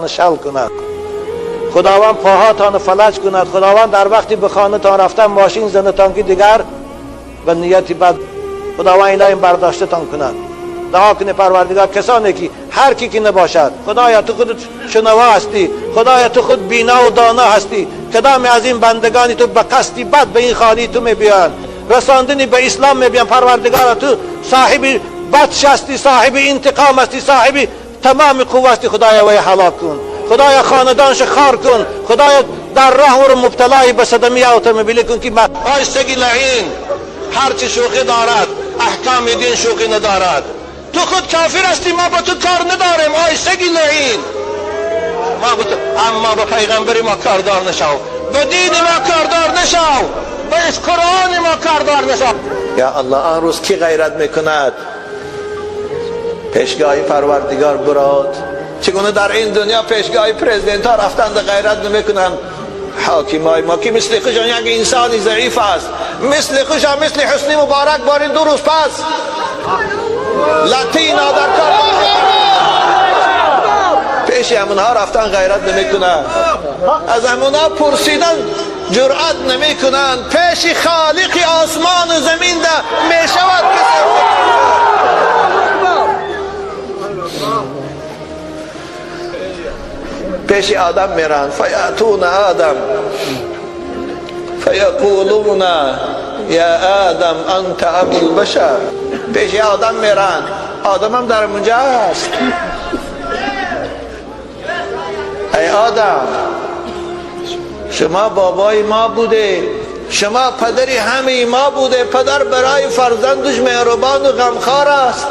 شل کند، خداوند پاهاتان فلج کند، خداوند در وقتی به خانه‌تان رفتن ماشین زنتان که دیگر به نیتی بد خداوند اینا این برداشته تان کند. دعا کنه پروردگار کسانی که هر کی که نباشد، خدایا تو خود شنوا هستی، خدایا تو خود بینا و دانا هستی، کدام از این بندگانی تو به قصدی بد به این خانه تو میبیان، رساندنی به اسلام میبیان، پروردگار تو صاحب بطش هستی، صاحب انتقام هستی، صاحب تمام قوه هستی، خدایا وی هلاک کن، خدایا خاندانش خار کن، خدایا در راه او رو مبتلای به صدمه اتومبیلی کن که آی سگی لعین هرچی شوخی دارد احکام دین شوخی ندارد، تو خود کافر هستی ما با تو کار نداریم، آی سگی لعین ما با تو، اما با پیغمبر ما کاردار نشو، به دین ما کاردار نشو، به قرآن ما کاردار نشو. یا الله آن روز کی غیرت میکند پیشگاه پروردگار براد؟ چگونه در این دنیا پیشگاه پرزیدنت ها رفتند غیرت نمیکنند؟ حاکمای ما که مثل خوشان یک انسانی ضعیف است، مثل خوشان مثل حسنی مبارک باری دو روز پس لاتینا در کار پیش همونها رفتن غیرت نمیکنند، از همونها پرسیدن جرأت نمیکنند، پیش خالق آسمان و زمین ده میشود کسی پیش آدم میرن، فیاتون آدم فیقولون یا آدم انت ابو البشر. پیش آدم میرن، آدم هم در اونجا است. ای آدم شما بابای ما بوده، شما پدر همه ما بوده، پدر برای فرزندش مهربان و غمخوار است،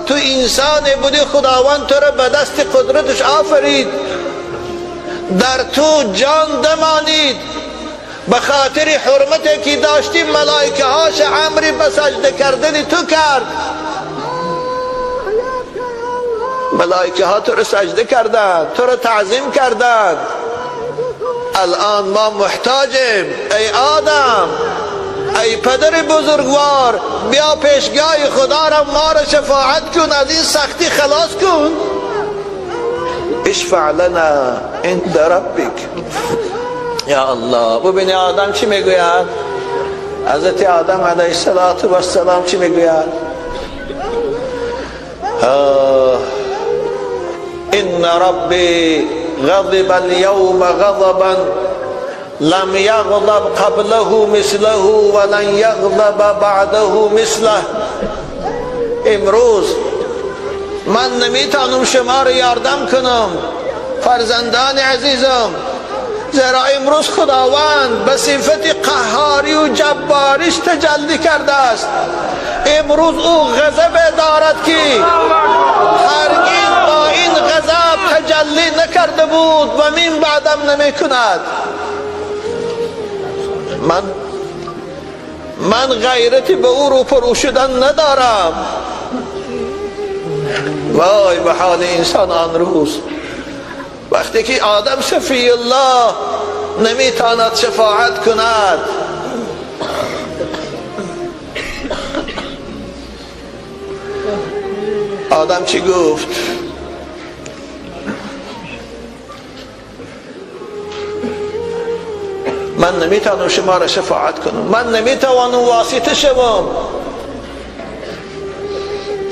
تو انسان بودی خداوند تو را به دست قدرتش آفرید، در تو جان دمانید، به خاطر حرمتی که داشتی ملائکه هاش امری به سجده کردن تو کرد، ملائکه ها تو را سجده کردند، تو را تعظیم کردند، الان ما محتاجیم ای آدم، ای پدر بزرگوار بیا پیشگاه خدا را ما را شفاعت کن، از این سختی خلاص کن. اشفع لنا عند ربک. یا الله ببینی آدم چی میگوید؟ حضرت آدم علیه السلام چی میگوید؟ ان ربی غضب اليوم غضبا لم یغضب قبله مثله ولن یغضب بعده مثله. امروز من نمیتونم شما را یاردم کنم فرزندان عزیزم، زیرا امروز خداوند به صفت قهاری و جباریش تجلی کرده است. امروز او غضب دارد که هرگز با این غضب تجلی نکرده بود و من بعدم نمی کند. من غیرتی به او روپرو شدن ندارم. وای به حال انسان آن روز وقتی که آدم شفیع الله نمیتواند شفاعت کند. آدم چی گفت؟ من نمیتوانم شما را شفاعت کنم، من نمیتوانم واسطه شوم،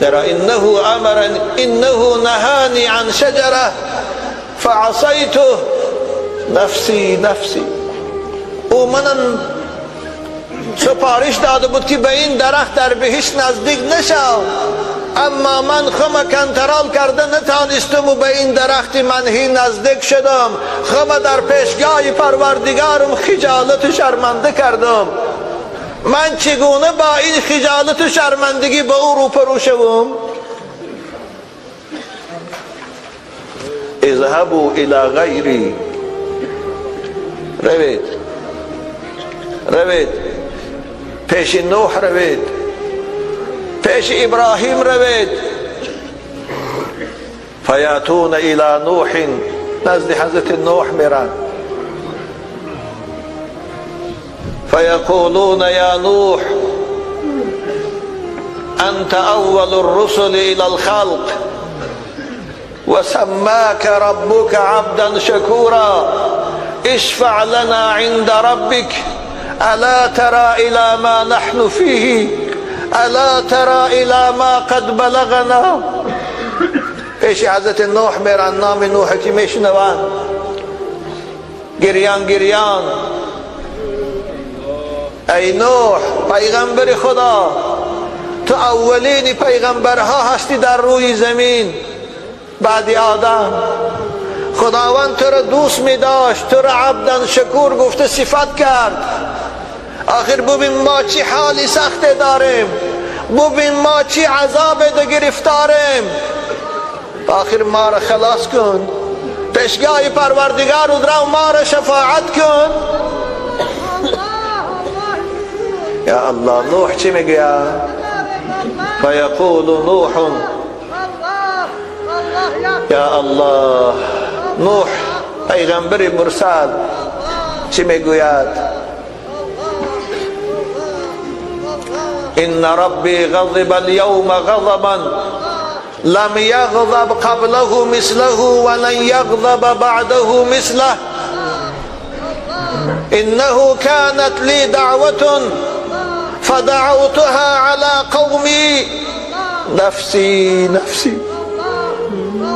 زیرا انه امرنی انه نهانی عن شجره فعصیته نفسی نفسی. او منم سفارش داده بود که به این درخت در بهشت نزدیک نشو، اما من خم کنترل کرده نتانستم و به این درخت منهی نزدیک شدم، خم در پیشگاه پروردگارم خجالت و شرمنده کردم. من چگونه با این خجالت و شرمندگی به او روپرو شوم؟ اذهبوا الى غیری، روید روید پیش نوح روید، پیش ابراهیم روید. فیاتون الى نوح، نزد حضرت نوح میرن. فیقولون یا نوح انت اول الرسل الى الخلق، و سماك ربك عبدا شكورا، اشفع لنا عند ربك، الا ترى الى ما نحن فيه، الا ترى الى ما قد بلغنا. پیش حضرت نوح میرن، نام نوح که میشنوند گریان گریان، ای نوح پیغمبر خدا، تو اولین پیغمبرها هستی در روی زمین بعد آدم. خداوند تو را دوست می داشت، تو را عبدا شکور گفته صفت کرد. آخر ببین ما چی حالی سخت داریم، ببین ما چی عذاب گرفتاریم، آخر ما را خلاص کن، پیشگاه پروردگار و ما را شفاعت کن. یا الله، نوح چی میگه؟ فیقول نوح، یا الله، نوح پیغمبر مرسل چی میگوید؟ ان ربی غضب اليوم غضبا لم يغضب قبله مثله ولن يغضب بعده مثله، انه كانت لي دعوة فدعوتها على قومي، نفسي نفسي.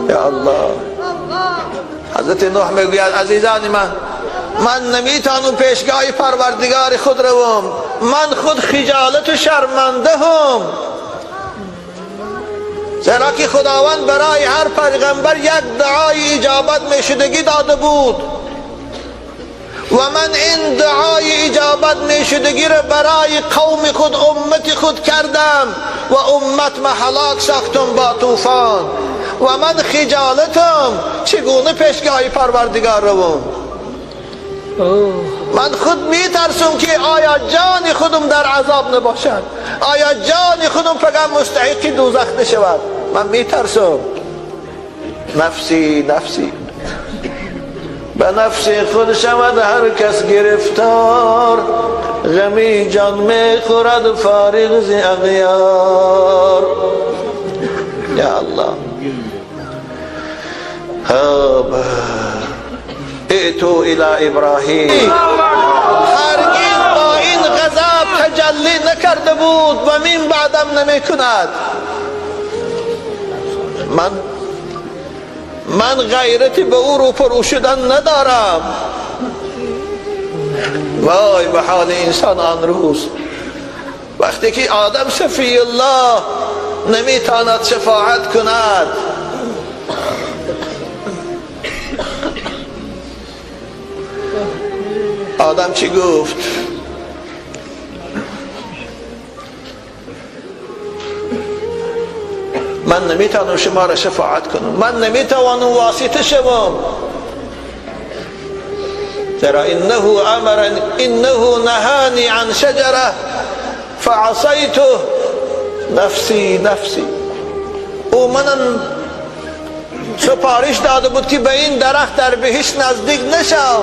یا الله، حضرت نوح میگوید عزیزان من، من نمیتونم پیشگاه پروردگار خود روم، من خود خجالت و شرمنده هم، زیرا که خداوند برای هر پیغمبر یک دعای اجابت میشدگی داده بود و من این دعای اجابت میشدگی را برای قوم خود، امت خود کردم و امت ما هلاک ساختم با طوفان و من خجالتم، چگونه پیشگاه پروردگار روم؟ من خود میترسم که آیا جان خودم در عذاب نباشد، آیا جان خودم فقط مستحق دوزخ نشود. من میترسم. نفسی نفسی، به نفس خود شود هر کس گرفتار، غمی جان میخورد فارغ ز اغیار. یا الله، ائتوا الى ابراهیم. هرگز با این غضب تجلی نکرده بود و من بعدم نمی کند. من غیرتی به او روپرو شدن ندارم. وای به حال انسان آن روز، وقتی که آدم شفیع الله نمیتواند شفاعت کند. آدم چی گفت؟ من نمیتوانم شما را شفاعت کنم، من نمیتوانم واسطه شوم، زیرا انه امرنی، انه نهانی عن شجره فعصیته، نفسی نفسی. او منم سپارش داده بود که به این درخت در بهشت نزدیک نشو،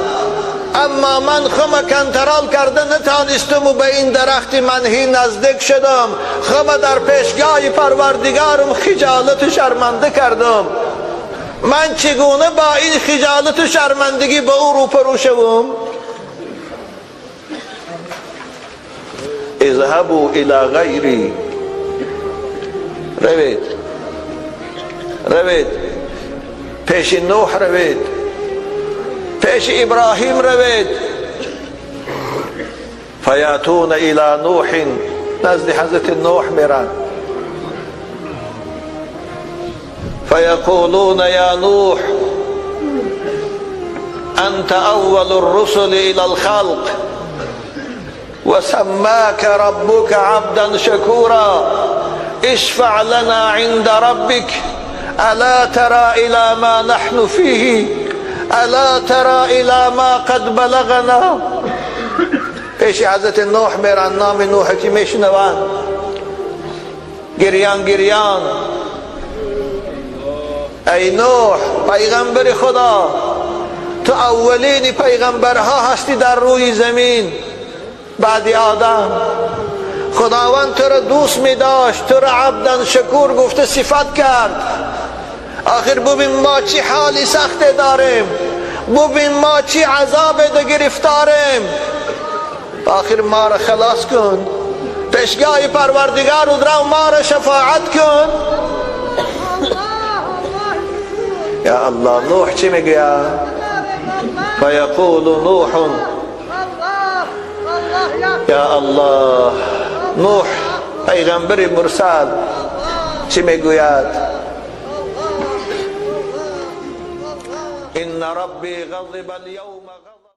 اما من خم کنترل کرده نتانستم و به این درخت منهی نزدیک شدم، خم در پیشگاه پروردگارم خجالت و شرمنده کردم. من چگونه با این خجالت و شرمندگی به او روپرو شوم؟ اذهبوا الى غیری، روید روید پیش نوح روید، پیش ابراهیم روید. فیاتون الى نوح، نزد حضرت نوح میرن. فیقولون یا نوح انت اول الرسل الى الخلق وسماك ربك عبدا شكورا، اشفع لنا عند ربك، الا ترى الى ما نحن فيه، الا ترى الى ما قد بلغنا. پیش حضرت نوح میرن، نام نوح که میشنوند گریان گریان، ای نوح پیغمبر خدا، تو اولین پیغمبرها هستی در روی زمین بعد آدم. خداوند تو را دوست می داشت، تو را عبدا شکور گفته صفت کرد. آخر ببین ما چی حالی سخت داریم، ببین ما چی عذاب گرفتاریم، آخر ما را خلاص کن، پیشگاه پروردگار و ما را شفاعت کن. یا الله، نوح چی میگه؟ فیقول نوح، یا الله، نوح پیغمبر مرسل چی میگوید؟ ان ربی غضب اليوم.